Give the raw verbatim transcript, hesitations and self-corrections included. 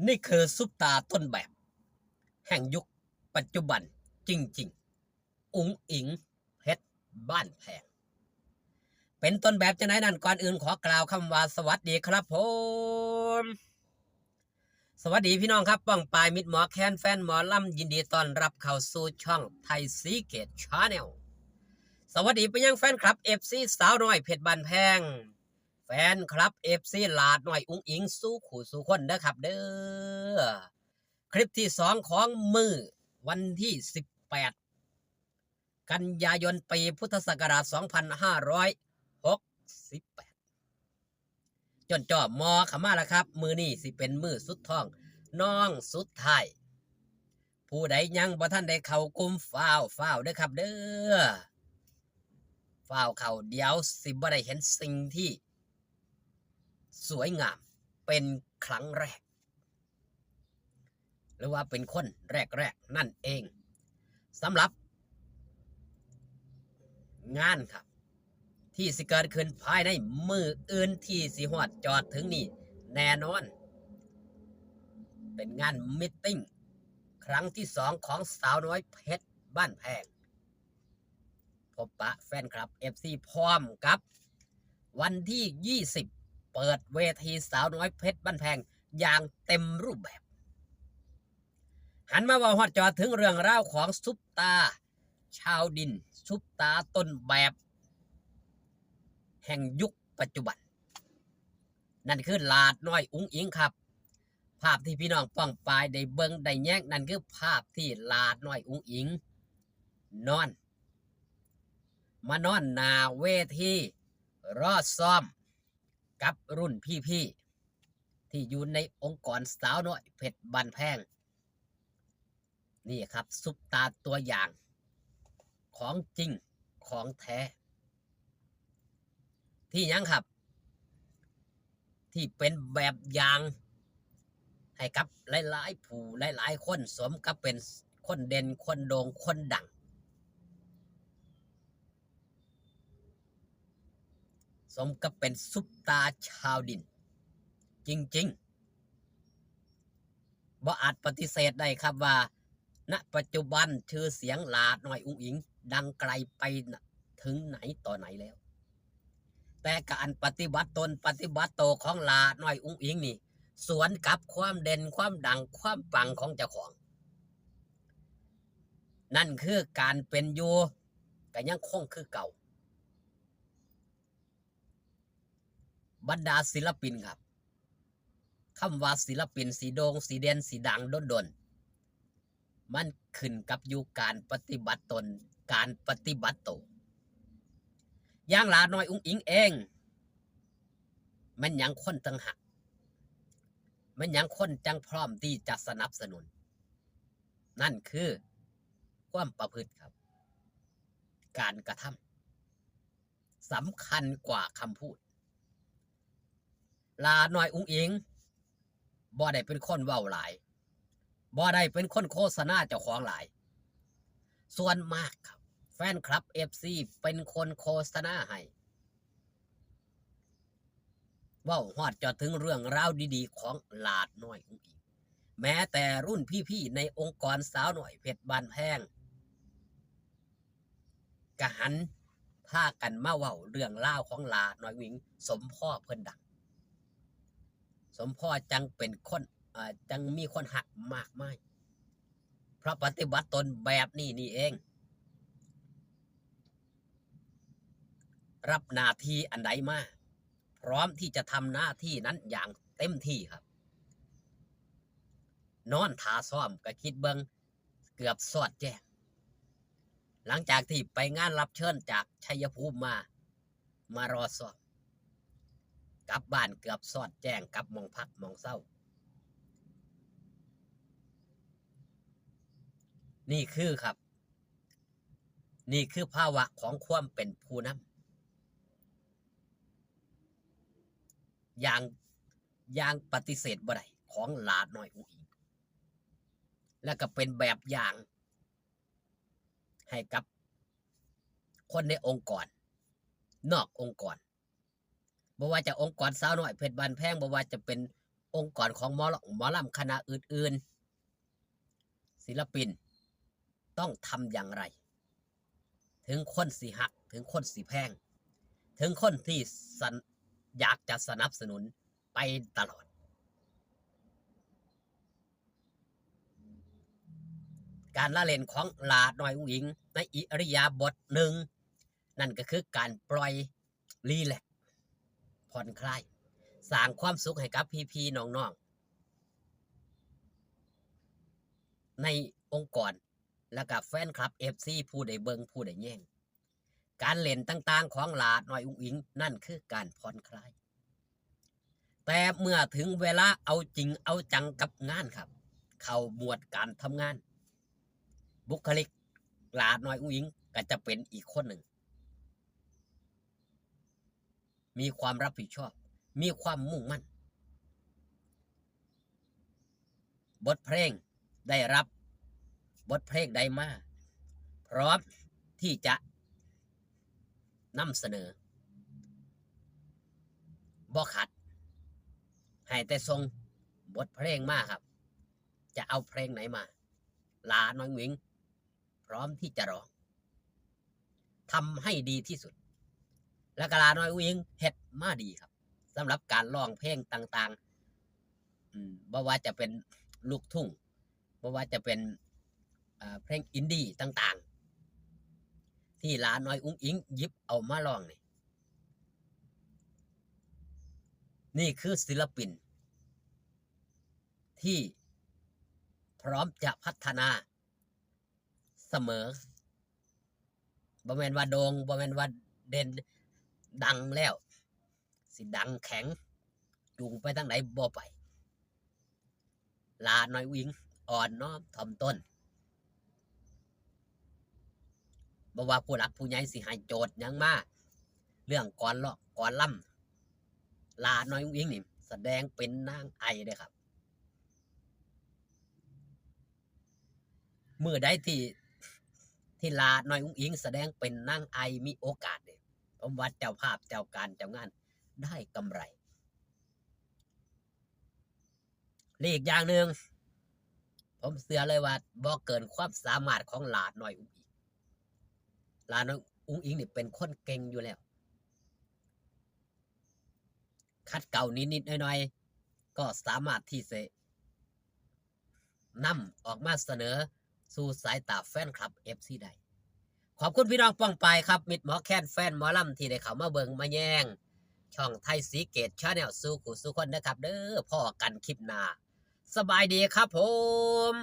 นี่คือซุปตาต้นแบบ แห่งยุคปัจจุบันจริงๆ อุ๋งอิ๋ง เพชรบ้านแพง เป็นต้นแบบจังไดนั้น ก่อนอื่นขอกล่าวคำว่าสวัสดีครับผม สวัสดีพี่น้องครับ ป้องปายมิตรหมอแคน แฟนหมอลำ ยินดีต้อนรับเข้าสู่ช่องไทยศรีเกต Channel สวัสดีไปยังแฟนคลับ เอฟซี สาวน้อยเพชรบ้านแพง แฟนคลับ เอฟซี หลาดน้อยอุ๋งอิ๋ง สู่คู่สู่คนเด้อครับเด้อ คลิปที่สองของมื้อวันที่สิบแปด กันยายน ปีพุทธศักราช สองพันห้าร้อยหกสิบแปด จนจ่อมอเข้ามาแล้วครับ มื้อนี้สิเป็นมื้อสุดท้อง น้องสุดท้าย ผู้ใดยังบ่ทันได้เข้ากลุ่ม ฟ้าวฟ้าวเด้อครับเด้อ ฟ้าวเข้า เดี๋ยวสิบ่ได้เห็นสิ่งที่สวยงามเป็นครั้งแรก หรือว่าเป็นคนแรกๆ นั่นเอง สำหรับงานครับ ที่สิเกิดขึ้นภายในมื้ออื่นที่สิฮอดจอดถึงนี่แน่นอน เป็นงานมีตติ้งครั้งที่สองของสาวน้อยเพชรบ้านแพง พบปะแฟนคลับ เอฟซี พร้อมกับวันที่ยี่สิบ เปิดเวทีสาวน้อยเพชรบ้านแพงอย่างเต็มรูปแบบ หันมาเว้าฮอดจอดถึงเรื่องราวของซุปตาชาวดิน ซุปตาต้นแบบ แห่งยุคปัจจุบัน นั่นคือหลาดน้อยอุ๋งอิ๋งครับ ภาพที่พี่น้องป้องปายได้เบิ่งได้แยง นั่นคือภาพที่หลาดน้อยอุ๋งอิ๋ง นอน มานอนหน้าเวที รอซ้อมกับรุ่นพี่ๆ ที่อยู่ในองค์กรสาวน้อยเพชรบ้านแพง นี่ครับ ซุปตาตัวอย่าง ของจริงของแท้ ที่หยังครับ ที่เป็นแบบอย่าง ให้กับหลายๆ ผู้หลายๆ คน สมกับเป็นคนเด่น คนโด่ง คนดัง สมกับเป็นซุปตาชาวดิน จริงๆ บ่อาจปฏิเสธได้ครับว่า ณ ปัจจุบันชื่อเสียงหลาดน้อยอุ๋งอิ๋ง ดังไกลไปถึงไหนต่อไหนแล้ว แต่การปฏิบัติตนปฏิบัติโตของหลาดน้อยอุ๋งอิ๋งนี่ สวนกับความเด่นความดังความปังของเจ้าของ นั่นคือการเป็นอยู่ก็ยังคงคือเก่า บรรดาศิลปินครับ คำว่าศิลปินสิโด่งสิเด่นสิดังโดนๆ มันขึ้นกับอยู่การปฏิบัติตน การปฏิบัติโต อย่างหลาน้อยอุ๋งอิ๋งเอง มันยังคนจั่งฮัก มันยังคนจั่งพร้อมที่จะสนับสนุน นั่นคือความประพฤติครับ การกระทำสำคัญกว่าคำพูด หลาน้อยอุ๋งอิ๋งบ่ได้เป็นคนเว้าหลาย บ่ได้เป็นคนโฆษณาเจ้าของหลาย ส่วนมากครับ แฟนคลับ เอฟซี เป็นคนโฆษณาให้ เว้าฮอดจอดถึงเรื่องราวดีๆ ของหลาดน้อยอุ๋งอิ๋ง แม้แต่รุ่นพี่ๆ ในองค์กรสาวน้อยเพชรบ้านแพง ก็หันพากันมาเว้าเรื่องราวของหลาดน้อยอุ๋งอิ๋ง สมพ่อเพิ่นดัง สมพ่อจั่งเป็นคน เอ่อ จั่งมีคนฮักมากมาย เพราะปฏิบัติตนแบบนี้นี่เอง รับหน้าที่อันใดมา พร้อมที่จะทำหน้าที่นั้นอย่างเต็มที่ครับ นอนท่าซ้อมก็คิดเบิ่ง เกือบซอดแจ้ง หลังจากที่ไปงานรับเชิญจากชัยภูมิมา มารอซ้อม กลับบ้านเกือบซอดแจ้ง กลับหม่องพักหม่องเซา นี่คือครับ นี่คือภาวะของความเป็นผู้นำ อย่าง อย่างปฏิเสธบ่ได้ของหลาน้อยอุ๋งอิ๋ง และก็เป็นแบบอย่าง ให้กับคนในองค์กร นอกองค์กร บ่ว่าจะองค์กรสาวน้อยเพชรบ้านแพง บ่ว่าจะเป็น องค์กรของหมอลำหมอลำคณะอื่นๆ ศิลปินต้องทำอย่างไร ถึงคนสิฮัก ถึงคนสิแพง ถึงคนที่สันอยากจะสนับสนุนไปตลอด การละเล่นของหลาน้อยอุ๋งอิ๋งในอิริยาบถหนึ่ง นั่นก็คือการปล่อยรีแลกซ์ ผ่อนคลาย สร้างความสุขให้กับพี่ๆน้องๆ ในองค์กร และกับแฟนคลับ เอฟซี ผู้ใดเบิ่งผู้ใดแยง การเล่นต่างๆของหลาน้อยอุ๋งอิ๋ง นั่นคือการผ่อนคลาย แต่เมื่อถึงเวลาเอาจริงเอาจังกับงานครับ เข้าหมวดการทำงาน บุคลิกหลาน้อยอุ๋งอิ๋งก็จะเป็นอีกคนหนึ่ง มีความรับผิดชอบ มีความมุ่งมั่น บทเพลงได้รับ บทเพลงใดมา พร้อมที่จะนำเสนอ บ่ขัด ให้แต่ส่งบทเพลงมาครับ จะเอาเพลงไหนมา หลาน้อยอุ๋งอิ๋ง พร้อมที่จะร้อง ทำให้ดีที่สุด และกะหลาน้อยอุ๋งอิ๋งเฮ็ดมาดีครับ สำหรับการร้องเพลงต่างๆ อืม บ่ว่าจะเป็นลูกทุ่ง บ่ว่าจะเป็น อ่า เพลงอินดี้ต่างๆ ที่หลาน้อยอุ๋งอิ๋งหยิบเอามาร้องนี่ นี่คือศิลปิน ที่พร้อมจะพัฒนาเสมอ บ่แม่นว่าโด่ง บ่แม่นว่าเด่น ดังแล้ว สิดังแข็ง จูงไปทางใดบ่ไป หลาน้อยอุ๋งอิ๋งอ่อนน้อมถ่อมตน บ่ว่าผู้หลักผู้ใหญ่สิให้โจทย์หยังมา เรื่องกลอนร้องกลอนรำ หลาน้อยอุ๋งอิ๋งนี่แสดงเป็นนางไอเด้อครับ มื้อใดที่ ที่หลาน้อยอุ๋งอิ๋งแสดงเป็นนางไอมีโอกาสเนี่ย ผมว่าเจ้าภาพเจ้าการเจ้างานได้กำไร และอีกอย่างหนึ่ง ผมเชื่อเลยว่าบ่เกินความสามารถของหลาน้อยอุ๋งอิ๋ง หลาน้อยอุ๋งอิ๋งนี่เป็นคนเก่งอยู่แล้ว ขัดเกลานิดๆหน่อยๆ ก็สามารถที่จะนำออกมาเสนอสู่สายตาแฟนคลับ เอฟซี ได้ ขอบคุณพี่น้องป้องปายครับ มิตรหมอแคน แฟนหมอลำที่ได้เข้ามาเบิ่งมาแยง ช่องไทยศรีเกต Channel สู่ผู้สู่คนนะครับ เด้อ พ้อกันคลิปหน้า สบายดีครับผม